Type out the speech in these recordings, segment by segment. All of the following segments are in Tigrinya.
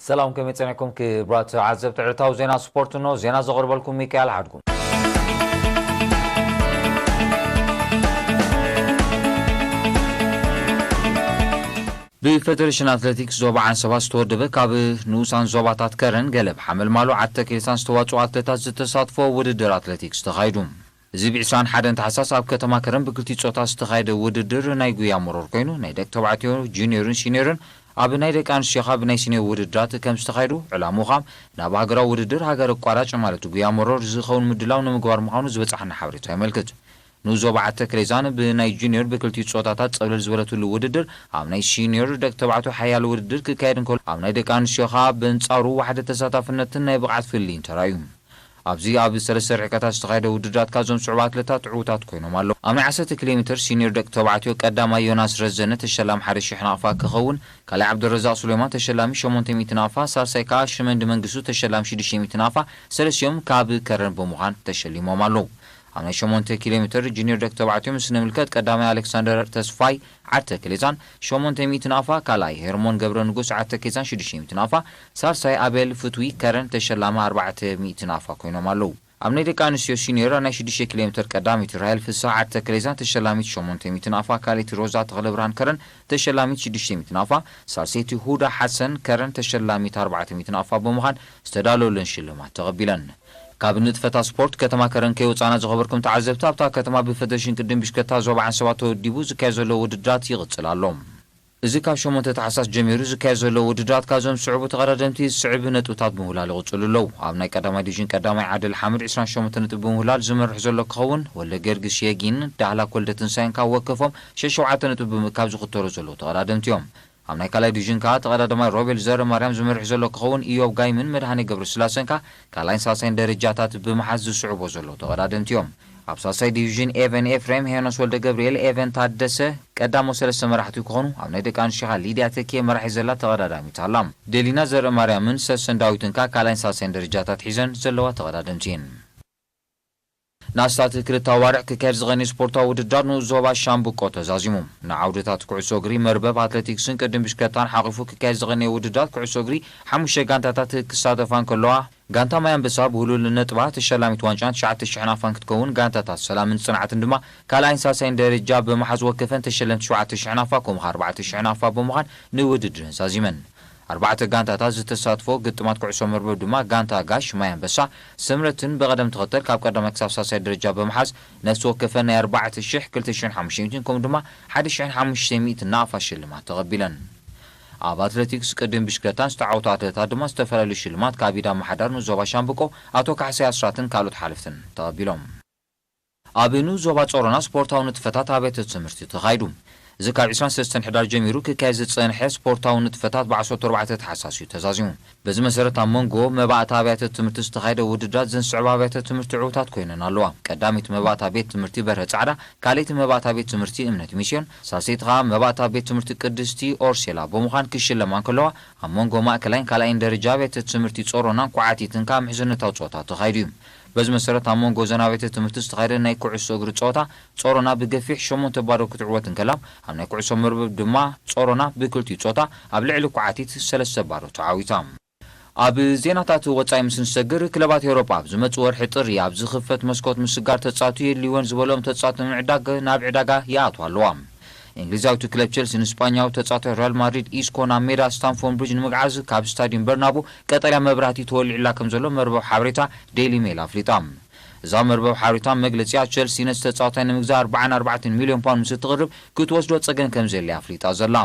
ሰላም፣ ከመይ ጸኒሕኩም ክቡራት ተዓዘብቲ ዕለታዊ ዜና ስፖርት? ኖ ዜና ዘቕርበልኩም ሚካኤል ሓድጉ። ብፌደሬሽን ኣትሌቲክስ ዞባ ዓንሰባ ዝተወደበ ካብ ንኡሳን ዞባታት ከረን፣ ገለብ፣ ሓመልማሎ፣ ዓዲ ተክሌሳን ዝተዋፅኡ ኣትሌታት ዝተሳትፎ ውድድር ኣትሌቲክስ ተኻይዱ። እዚ ብ ዕስራን ሓደን ታሕሳስ ኣብ ከተማ ከረን ብክልቲኡ ጾታ ዝተኻየደ ውድድር ናይ ጉያ መሮር ኮይኑ፣ ናይ ደቂ ተባዕትዮ ጁኒዮርን ሲኒዮርን፣ ኣብ ናይ ደቂ ኣንስትዮ ካብ ናይ ሲኒዮር ውድድራት ከም ዝተኻየዱ፣ ዕላምኡ ኸኣ ናብ ሃገራዊ ውድድር ሃገር ኣቋራጭ ማለት ጉያ መሮር ዝኸውን ምድላው ንምግባር ምዃኑ ዝበጻሕና ሓበሬታ የመልክት። ንኡስ ዞባ ዓዲ ተክሌዛን ብናይ ጁኒዮር ብክልቲኡ ጾታታት ጸብለል ዝበለትሉ ውድድር፣ ኣብ ናይ ሲኒዮር ደቂ ተባዕትዮ ሓያል ውድድር ክካየድ እንከሎ፣ ኣብ ናይ ደቂ ኣንስትዮ ኸኣ በንጻሩ ዋሕደ ተሳታፍነትን ናይ ብቕዓት ፍልልይን ተራእዩ። ኣብዚ ኣብ ሰለስተ ርሕቀታት ዝተኻየደ ውድድራት ካብዞም ዝስዕቡ ኣትሌታት ዕዉታት ኮይኖም ኣለዉ። ኣብ ናይ ዓሰርተ ኪሎ ሜትር ሲኒዮር ደቂ ተባዕትዮ ቀዳማይ ዮናስ ረዘነ ተሸላሚ ሓደ ሽሕ ናቕፋ ክኸውን፣ ካልኣይ ዓብደረዛቕ ሱሌማን ተሸላሚ ሸሞንተ ሚእቲ ናቕፋ፣ ሳልሳይ ከኣ ሽመንዲ መንግስቱ ተሸላሚ ሽዱሽተ ሚእቲ ናቕፋ፣ ሰለስቲኦም ካብ ከረን ብምዃን ተሸሊሞም ኣለዉ። ኣብ ናይ ሸሞንተ ኪሎ ሜትር ጁኒዮር ደቂ ተባዕትዮ ምስ ንምልከት ቀዳማይ ኣሌክሳንደር ተስፋይ ዓዲ ተክሌዛን ሸሞንተ ሚእቲ ናቕፋ፣ ካልኣይ ሄርሞን ገብረ ንጉስ ዓዲ ተክሌዛን ሽዱሽተ ሚእቲ ናቕፋ፣ ሳልሳይ ኣቤል ፍትዊ ከረን ተሸላሚ ኣርባዕተ ሚእቲ ናቕፋ ኮይኖም ኣለዉ። ኣብ ናይ ደቂ ኣንስትዮ ሲኒዮር ናይ ሽዱሽተ ኪሎ ሜትር ቀዳመይቲ ራሄል ፍስሃ ዓዲ ተክሌዛን ተሸላሚት ሸሞንተ ሚእቲ ናቕፋ፣ ካልኣይቲ ሮዛ ተኽለብርሃን ከረን ተሸላሚት ሽዱሽተ ሚእቲ ናቕፋ፣ ሳልሰይቲ ሁዳ ሓሰን ከረን ተሸላሚት ኣርባዕተ ሚእቲ ናቕፋ ብምዃን ዝተዳለወለን ሽልማት ተቐቢለን። ካብ ንጥፈታት ስፖርት ከተማ ከረን ከይወጻና ዝኸበርኩም ተዓዘብቲ፣ ኣብታ ከተማ ብፈደሬሽን ቅድም ብሽክለታ ዞባ ዓንሰባ ተወዲቡ ዝካየድ ዘሎ ውድድራት ይቕጽል ኣሎ። እዚ ካብ ሸሞንተ ታሕሳስ ጀሚሩ ዝካየድ ዘሎ ውድድራት ካብዞም ዝስዕቡ ተቐዳደምቲ ዝስዕብ ነጥብታት ብምውላል ይቕጽሉ ኣለዉ። ኣብ ናይ ቀዳማይ ዲቪዥን ቀዳማይ ዓደል ሓመድ ዕስራን ሸሞንተ ነጥቢ ብምውላል ዝመርሕ ዘሎ ክኸውን፣ ወልደ ጊዮርጊስ የጊን ዳህላክ ወልደ ትንሳኤን ካብ ወከፎም ሸሸውዓተ ነጥቢ ብምእካብ ዝኽተሉ ዘለዉ ተቐዳደምቲ እዮም። ኣብ ናይ ካልኣይ ዲቪዥን ከኣ ተቐዳዳማይ ሮቤል ዘረ ማርያም ዝመርሕ ዘሎ ክኸውን፣ ኢዮብ ጋይምን መድሃኔ ገብረስላሰን ከኣ ካልኣይን ሳልሳይን ደረጃታት ብምሓዝ ዝስዕቦ ዘለዉ ተቐዳደምቲ እዮም። ኣብ ሳልሳይ ዲቪዥን ኤቨን ኤፍሬም፣ ሄኖስ ወልደ ገብርኤል፣ ኤቨን ታደሰ፣ ቀዳሞ ሰለስተ መራሕቲ ክኾኑ፣ ኣብ ናይ ደቂ ኣንስትዮ ከኣ ሊድያ ተኪኤ መራሒ ዘላ ተቐዳዳሚት ኣላ። ደሊና ዘርእ ማርያምን ሰሰን ዳዊትን ከኣ ካልኣይን ሳልሳይን ደረጃታት ሒዘን ዘለዋ ተቐዳደምቲ እየን። ንኣስታት ክልተ ኣዋርሕ ክካየድ ዝቐነየ ስፖርታዊ ውድድራት ንኡስ ዞባ ሻምብቆ ተዛዚሙ። ንዓውድታት ኩዕሶ እግሪ፣ መርበብ፣ ኣትሌቲክስን ቅድም ብሽክለታን ሓቒፉ ክካየድ ዝቐነየ ውድድራት ኩዕሶ እግሪ ሓሙሽተ ጋንታታት ክሳተፋ እንከለዋ፣ ጋንታ ማይ ኣንበሳ ብህሉል ነጥባ ተሸላሚት ዋንጫን ትሽዓተ ሽሕ ናቕፋን ክትከውን፣ ጋንታታት ሰላምን ጽንዓትን ድማ ካልኣይን ሳልሳይን ደረጃ ብምሓዝ ወከፈን ተሸለምቲ ሸውዓተ ሽሕ ናቕፋ ከምኡ ኸኣ ኣርባዕተ ሽሕ ናቕፋ ብምዃን ንውድድረን ዛዚመን። ኣርባዕተ ጋንታታት ዝተሳትፎ ግጥማት ኩዕሶ መርበብ ድማ ጋንታ ጋሽ ማይ ኣንበሳ ስምረትን ብቐደም ተኸተል ካብ ቀዳማይ ክሳብ ሳልሳይ ደረጃ ብምሓዝ ነፍሲ ወከፈን ናይ ኣርባዕተ ሽሕ፣ ክልተ ሽሕን ሓሙሽተ ሚእትን ከምኡ ድማ ሓደ ሽሕን ሓሙሽተ ሚእትን ናቕፋ ሽልማት ተቐቢለን። ኣብ ኣትሌቲክስ ቅድም ብሽክለታን ዝተዓወቱ ኣትሌታት ድማ ዝተፈላለዩ ሽልማት ካብ ኢድ ኣመሓዳር ንኡስ ዞባ ሻምብቆ ኣቶ ካሕሳይ ኣስራትን ካልኦት ሓለፍትን ተቐቢሎም። ኣብ ንኡስ ዞባ ጾሮና ስፖርታዊ ንጥፈታት ኣብያተ ትምህርቲ ተኻይዱ። እዚ ካብ ዕስራን ሰለስተን ሕዳር ጀሚሩ ክካየድ ዝጸንሐ ስፖርታዊ ንጥፈታት ብ ዓሰርተ ኣርባዕተ ታሕሳስ እዩ ተዛዚሙ። በዚ መሰረት ኣብ መንጎ መባእቲ ኣብያተ ትምህርቲ ዝተኻየደ ውድድራት ዘን ዝስዕባ ኣብያተ ትምህርቲ ዕዉታት ኮይነን ኣለዋ። ቀዳመይቲ መባእታ ቤት ትምህርቲ በርሀ ጻዕዳ፣ ካልኣይቲ መባእታ ቤት ትምህርቲ እምነት ሚስዮን፣ ሳልሰይቲ ከኣ መባእታ ቤት ትምህርቲ ቅድስቲ ኦርሴላ ብምዃን ክሽለማ እንከለዋ፣ ኣብ መንጎ ማእከላይን ካልኣይን ደረጃ ኣብያተ ትምህርቲ ጾሮናን ኳዓቲትን ከኣ ምሕዝነታዊ ጸወታ ተኻይዱ እዩ። በዚ መሰረት ኣብ መንጎ እዘን ኣብያተ ትምህርቲ ዝተኻየደ ናይ ኩዕሶ እግሪ ጸወታ ጾሮና ብገፊሕ ሸሞንተ ባዶ ክትዕወት እንከላ፣ ኣብ ናይ ኩዕሶ መርበብ ድማ ጾሮና ብክልቲኡ ጾታ ኣብ ልዕሊ ኳዓቲት ሰለስተ ባዶ ተዓዊታ። ኣብ ዜናታት ወጻኢ ምስ ንሰግር፣ ክለባት ኤውሮጳ ኣብ ዝመጽእ ወርሒ ጥሪ ኣብ ዝኽፈት መስኮት ምስጋር ተጻቱ የድልይወን ዝበሎም ተጻቱ ንምዕዳግ ናብ ዕዳጋ ይኣትዋ ኣለዋ። እንግሊዛዊቱ ክለብ ቸልሲ ንስጳኛዊ ተጻዋታይ ሪያል ማድሪድ ኢስኮ ናብ ሜዳ ስታንፎርድ ብሪጅ ንምግዓዝ ካብ ስታዲየም በርናቡ ቀጠልያ መብራህቲ ተወሊዕላ ከም ዘሎ መርበብ ሓበሬታ ዴይሊ ሜል ኣፍሊጣ። እዛ መርበብ ሓበሬታ መግለጺኣ፣ ቸልሲ ነቲ ተጻዋታይ ንምግዛእ ኣርባዓን ኣርባዕተን ሚልዮን ፓውንድ ምስ እትቕርብ፣ ክትወስዶ ጸገም ከም ዘድልያ ኣፍሊጣ ዘላ።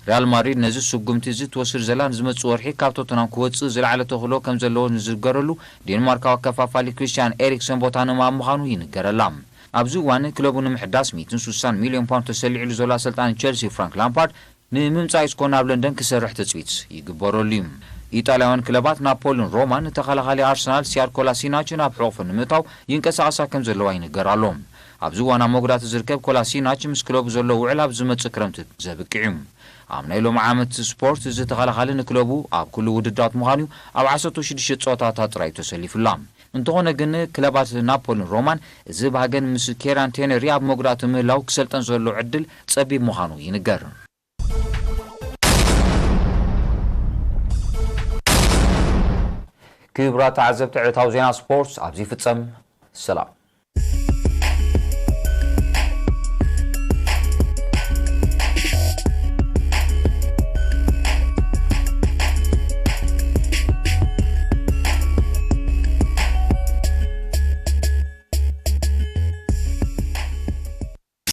ሪያል ማድሪድ ነዚ ስጉምቲ እዚ ትወስድ ዘላ ንዝመጽእ ወርሒ ካብ ቶተንሃም ክወጽእ ዝለዓለ ተኽእሎ ከም ዘለዎ ንዝገረሉ ዴንማርካዊ ኣከፋፋሊ ክሪስቲያን ኤሪክሰን ቦታ ንምሃብ ምዃኑ ይንገረላ። ኣብዚ እዋን ክለቡ ንምሕዳስ ሚእትን ስሳን ሚልዮን ፓውንድ ተሰሊዕሉ ዘሎ ኣሰልጣኒ ቸልሲ ፍራንክ ላምፓርድ ንምምጻእ ኢስኮ ናብ ለንደን ክሰርሕ ትጽቢት ይግበረሉ እዩ። ኢጣልያውያን ክለባት ናፖልን ሮማን ንተኸላኻሊ ኣርሰናል ሲያድ ኮላሲናች ናብ ሕቑፈን ንምእታው ይንቀሳቐሳ ከም ዘለዋ ይንገር ኣሎ። ኣብዚ እዋን ኣብ መጉዳእቲ ዝርከብ ኮላሲናች ምስ ክለቡ ዘሎ ውዕል ኣብ ዝመጽእ ክረምቲ ዘብቅዕ እዩ። ኣብ ናይ ሎሚ ዓመት ስፖርት እዚ ተኸላኻሊ ንክለቡ ኣብ ኩሉ ውድድራት ምዃኑ ኣብ ዓሰርተ ሽዱሽተ ጸወታታት ጥራይ ተሰሊፉላ። እንተኾነ ግን ክለባት ናፖልን ሮማን እዚ ባህገን ምስ ኬራን ቴነሪ ኣብ መጉዳእቲ ምህላው ክሰልጠን ዘሎ ዕድል ጸቢብ ምዃኑ ይንገር። ክቡራት ተዓዘብቲ ዕለታዊ ዜና ስፖርት ኣብዚ ይፍጸም። ሰላም።